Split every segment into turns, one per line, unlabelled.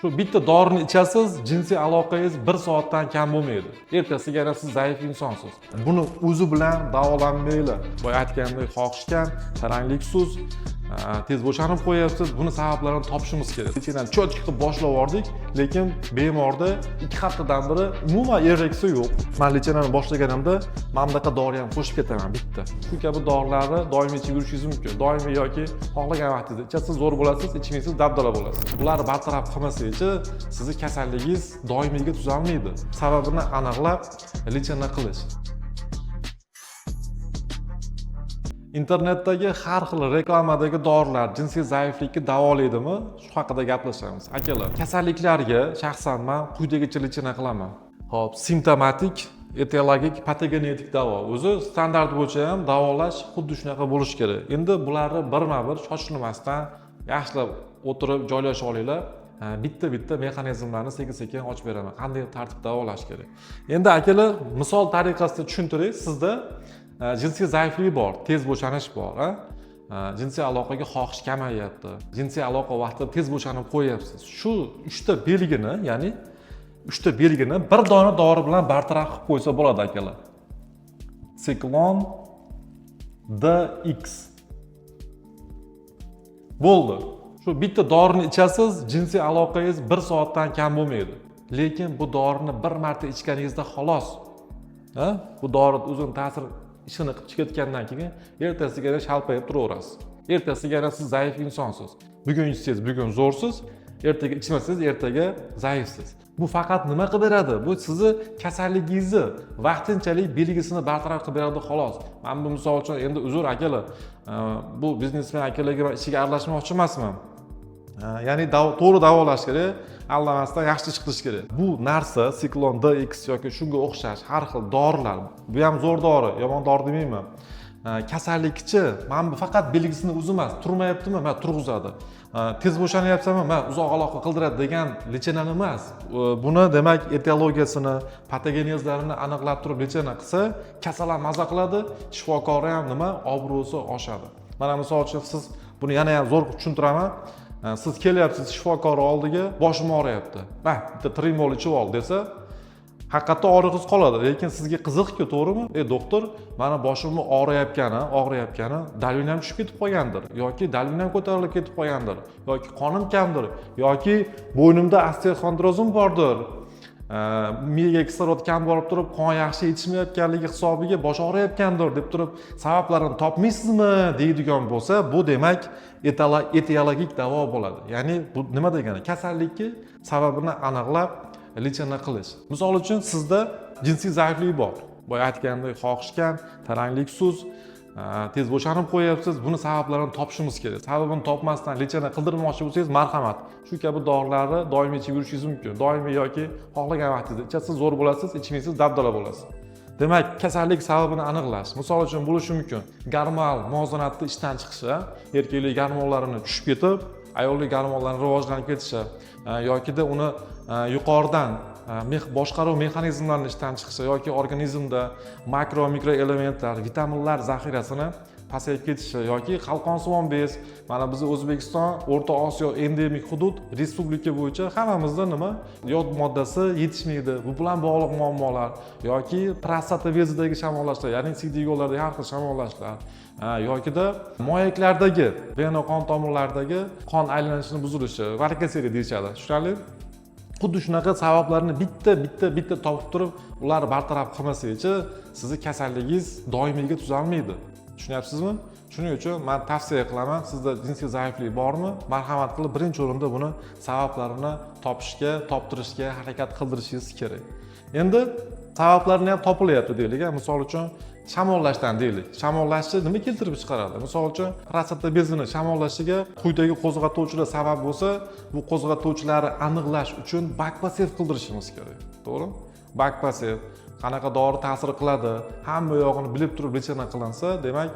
Shu bitta dorini ichasiz, jinsiy aloqangiz bir soatdan kam bo'lmaydi. Ertasiga yana siz zaif insonsiz. Buni o'zi bilan davolanmanglar. Boya aytganimdek, xohish kam, tarangliksiz, tez bo'shanib qo'yapsiz. Buni sabablarini topishimiz kerak. Kechadan чётко qilib boshlab yubordik, lekin bemorda 2 haftadan beri umuman ereksiya yo'q. Man лечение ni boshlaganimda mana bunaqa dori ham qo'shib ketaman bitta. Shu kabi dorilarni doimiy ichib yurishingiz mumkin. Doimiy yoki xohlagan vaqtingizda ichasiz, zo'r bo'lasiz, ichmaysiz, dabdala bo'lasiz. Bularni bartaraf qilmasangizchi, sizni kasalligingiz doimiyga tuzalmaydi. Sababini aniqlab лечение qilish. Internetdagi har xil reklamadagi dorilar jinsiy zaiflikni davolaydimi? Shu haqida gaplashamiz. Akalar, kasalliklarga shaxsan man quyidagicha лечение qilaman. Xo'p, simptomatik, etiologik, patogenetik davo. O'zi standart bo'yicha ham davolash xuddi shunaqa bo'lishi kerak. Endi bularni birma-bir shoshilmasdan yaxshilab o'tirib joylashib olinglar. Bitta-bitta mexanizmlarni sekin-sekin ochib beraman. Qanday tartib davolash kerak. Endi akalar, misol tariqasida tushuntiray, sizda jinsiy zaiflik bor, tez bo'shanish bor, a? Jinsiy aloqaga xohish kamayyapti. Jinsiy aloqa vaqtida tez bo'shanib qo'yyapsiz. Shu uchta belgini, ya'ni uchta belgini bir dona dori bilan bartaraf qilib qo'ysa bo'ladi akalar. Siklon DX. Bo'ldi. Shu bitta dorini ichasiz, jinsiy aloqangiz bir soatdan kam bo'lmaydi. Lekin bu dorini bir marta ichganingizda xolos. Ha? Bu dori o'zini ta'sir ishini qilib chiqayotgandan keyin ertasiga yana shalpayib turaverasiz. Ertasiga yana siz zaif insonsiz. Bugun ichsangiz bugun zo'rsiz, ertaga ichmasangiz ertaga zaifsiz. Bu faqat nima qilib beradi? Bu sizni kasalligingizni vaqtinchalik belgisini bartaraf qilib beradi xolos. Mana bu misol uchun endi uzr akalar, bu biznesmen akalarga man ishiga aralashmoqchi emasman. Ya'ni to'g'ri davolash kerak, aldamasdan yaxshi ish qilish kerak. Bu narsa Siklon DX yoki shunga o'xshash har xil dorilar, bu ham zo'r dori, yomon dori demayman. Kasallikchi mana bu faqat belgisini o'zi emas, turmayaptimi, mana turg'izadi. Tez bo'shanyapsanmi, mana uzoq aloqa qildiradi degan лечение emas. Buni demak etiologiyasini, patogenezlarini aniqlab turib лечение qilsa, kasal ham maza qiladi, shifokori ham nima, obro'si oshadi. Mana misol uchun siz buni yana ham zo'r tushuntiraman. Siz kelyapsiz shifokor oldiga, boshim og'riyapti. "Bah, bitta trimol ichib ol" desa, haqiqatda og'rig'ingiz qoladi, lekin sizga qiziqku, to'g'rimi? "Ey doktor, mana boshimni og'riyapgani, давление m tushib ketib qolgandir yoki давление m ko'tarilib ketib qolgandir yoki qonim kamdir yoki bo'ynimda osteoxondrozim bordir. Miyaga kislorod kam borib turib, qon yaxshi yetishmayotganligi hisobiga bosh og'riyotgandir" deb turib sabablarini topmaysizmi deydigan bo'lsa, bu demak etiologik davo bo'ladi. Ya'ni bu nima degani? Kasallikni sababini aniqlab лечение qilish. Misol uchun sizda jinsiy zaiflik bor. Boya aytganimdek, xohish kam, tarangliksiz, tez bo'shanib qo'yyapsiz. Buni sabablarini topishimiz kerak. Sababini topmasdan лечение qildirmoqchi bo'lsangiz, marhamat. Shu kabi dorilarni doimiy ichib yurishingiz mumkin. Doimiy yoki xohlagan vaqtingizda ichasiz, zo'r bo'lasiz, ichmaysiz, dabdala bo'lasiz. Demak, kasallik sababini aniqlash. Misol uchun bo'lishi mumkin gormonal muvozanatni ishdan chiqishi, erkaklik gormonlarini tushib ketib, ayollik gormonlari rivojlanib ketishi, yokida uni yuqoridan boshqaruv mexanizmlarini ishdan chiqishi yoki organizmda makro mikro elementlar, vitaminlar zaxirasini pasayib ketishi yoki qalqonsimon bez. Mana bizni O'zbekiston O'rta Osiyo endemik hudud, respublika bo'yicha hammamizda nima, yod moddasi yetishmaydi. Bu bilan bog'liq muammolar yoki prostata bezidagi shamollashlar, ya'ni siydik yo'llardagi har xil shamollashlar, yokida moyaklardagi vena qon tomirlaridagi qon aylanishini buzilishi, varikoseliya deyishadi. Tushunarli? Xuddi shunaqa sabablarni bitta bitta bitta topib turib, ularni bartaraf qilmasangizchi, sizni kasalligingiz doimiyga tuzalmaydi. Tushunyapsizmi? Shuning uchun man tavsiya qilaman, sizda jinsiy zaiflik bormi, marhamat qilib birinchi o'rinda buni sabablarini topishga, toptirishga harakat qildirishingiz kerak. Endi sabablarini ham topilyapti deylik, a? Misol uchun shamollashdan deylik. Shamollashni nima keltirib chiqaradi? Misol uchun prostata bezini shamollashiga quyidagi qo'zg'atuvchilar sabab bo'lsa, bu qo'zg'atuvchilarni aniqlash uchun бакпосев qildirishimiz kerak. To'g'rimi? Бакпосев qanaqa dori ta'sir qiladi, hamma yog'ini bilib turib лечение qilinsa, demak,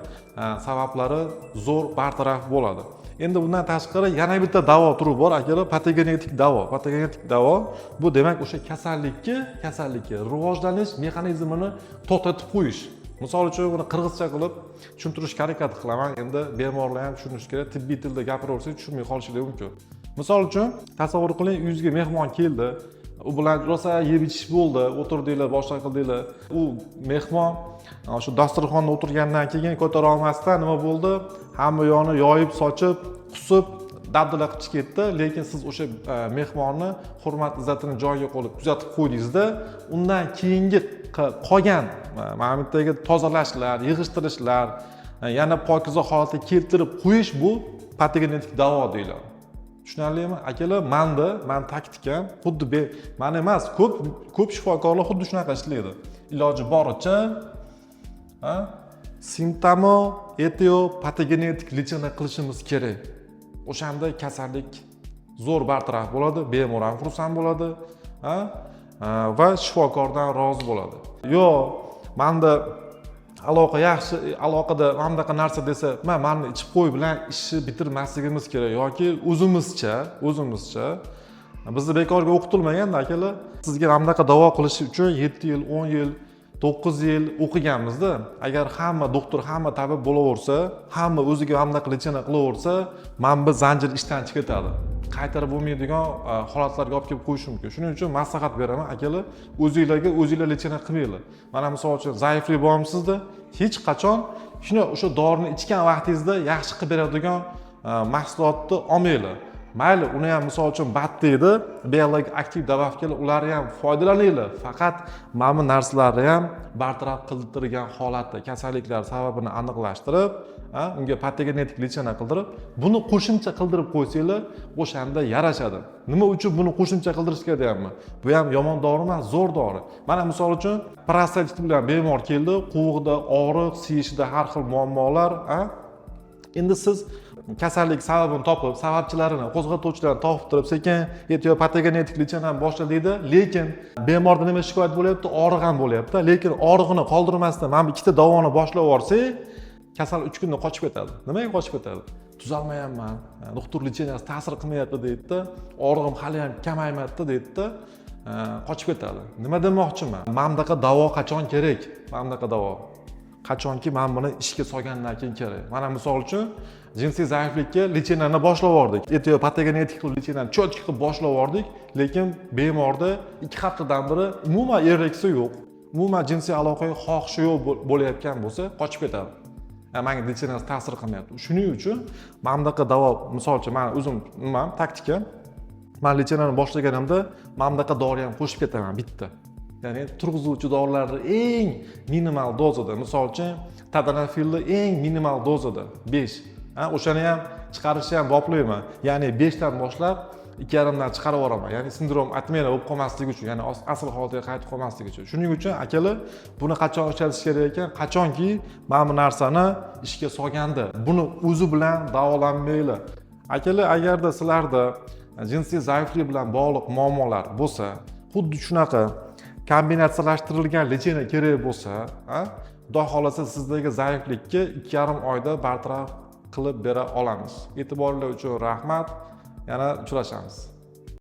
sabablari zo'r bartaraf bo'ladi. Endi bundan tashqari yana bitta davo turi bor, akalar, patogenetik davo. Patogenetik davo bu demak o'sha kasallikka rivojlanish mexanizmini to'xtatib qo'yish. Misol uchun buni qirg'izcha qilib tushuntirishga harakat qilaman. Endi bemorlar ham tushunishi kerak, tibbiy tilda gapiraversak tushunmay qolishlari mumkin. Misol uchun, tasavvur qiling, uyingizga mehmon keldi, u bilan rosa yeb ichish bo'ldi, o'tirdinglar, boshqa qildinglar. U mehmon shu dasturxonda o'tirgandan keyin ko'tara olmasdan nima bo'ldi, hamma yoqni yoyib sochib, qusib, dabdala qilib chiqib ketdi. Lekin siz o'sha mehmonni hurmat izzatini joyiga qo'yib kuzatib qo'ydingizda, undan keyingi qolgan mana bu yerdagi tozalashlar, yig'ishtirishlar, yana pokiza holatga keltirib qo'yish, bu patogenetik davo deyiladi. Tushunarlimi, akalar? Mani taktikam xuddi man emas, ko'p ko'p shifokorlar xuddi shunaqa ishlaydi. Iloji boricha simptomo этиопатогенетик лечение qilishimiz kerak. O'shanda kasallik zo'r bartaraf bo'ladi, bemor ham xursand bo'ladi, ha? Va shifokordan rozi bo'ladi. Yo'q, manda aloqa yaxshi, aloqada mana bunaqa narsa desa, man mani ichib qo'y bilan ishni bitirmasligimiz kerak yoki o'zimizcha bizni bekorga o'qitilmaganda, akalar. Sizga mana bunaqa davo qilish uchun 7 yil, 10 yil, 9 yil o'qiganmizda. Agar hamma doktor, hamma tabib bo'laversa, hamma o'ziga mana bunaqa лечение qilaversa, mana bu zanjir ishdan chiqib ketadi, qaytarib bo'lmaydigan holatlarga olib kelib qo'yishi mumkin. Shuning uchun maslahat beraman, akalar, o'zinglarga o'zinglar лечение qilmanglar. Mana misol uchun, zaiflik bormi sizda, hech qachon shuni o'sha dorini ichgan vaqtingizda yaxshi qilib beradigan mahsulotni olmanglar. Mayli, uni ham, misol uchun, БАД deydi, biologik aktiv добавка lar, ularni ham foydalaninglar, faqat mana bu narsalarni ham bartaraf qildirgan holatda, kasalliklar sababini aniqlashtirib, unga patogenetik лечение qildirib, buni qo'shimcha qildirib qo'ysanglar, o'shanda yarashadi. Nima uchun buni qo'shimcha qildirish kerak deyapman? Bu ham yomon dori emas, zo'r dori. Mana misol uchun, prostatit bilan bemor keldi, quvug'ida og'riq, siyishida har xil muammolar, a? Endi siz kasallik sababini topib, sababchilarini, qo'zg'atuvchilarini topib turib, sekin patogenetik лечение boshladikda, lekin bemorda nima shikoyat bo'lyapti? Og'riq ham bo'lyapti, lekin og'rig'ini qoldirmasdan mana bu ikkita davoni boshlab yuborsak, kasal 3 kunda qochib ketadi. Nimaga qochib ketadi? Tuzalmayapman, doktor лечения si ta'sir qilmayapti deydida, og'rig'im hali ham kamaymayapti deydida, qochib ketadi. Nima demoqchiman? Mana bunaqa davo qachon kerak? Mana bunaqa davo qachonki mana buni ishga solgandan keyin kerak. Mana misol uchun, jinsiy zaiflikka лечение ni boshlab yubordik, patogenetik qilib лечение ni четкий qilib boshlab yubordik, lekin bemorda 2 haftadan beri umuman ereksiya yo'q, umuman jinsiy aloqaga xohishi yo'q bo'layotgan bo'lsa, qochib ketadi. Manga лечение si ta'sir qilmayapti. Shuning uchun mana bunaqa davo, misol uchun, mani o'zim nimam, taktika, man лечение ni boshlaganimda mana bunaqa dori ham qo'shib ketaman bitta, ya'ni turg'izuvchi dorilarni eng minimal dozada, misol uchun, tadalafilni eng minimal dozada 5, o'shani ham chiqarishni ham boplayman, ya'ni 5dan boshlab 2,5dan chiqarib yuboraman, ya'ni синдром отмены bo'lib qolmasligi uchun, ya'ni asl holatiga qaytib qolmasligi uchun. Shuning uchun, akalar, buni qachon ishlatish kerak ekan? Qachonki mana bu narsani ishga solganda. Buni o'zi bilan davolanmanglar, akalar. Agarda sizlarda jinsiy zaiflik bilan bog'liq muammolar bo'lsa, xuddi shunaqa kombinatsiyalashtirilgan лечение kerak bo'lsa, xudo xohlasa, sizdagi zaiflikka 2,5 oyda bartaraf qilib bera olamiz. E'tiboringlar uchun rahmat, yana uchrashamiz.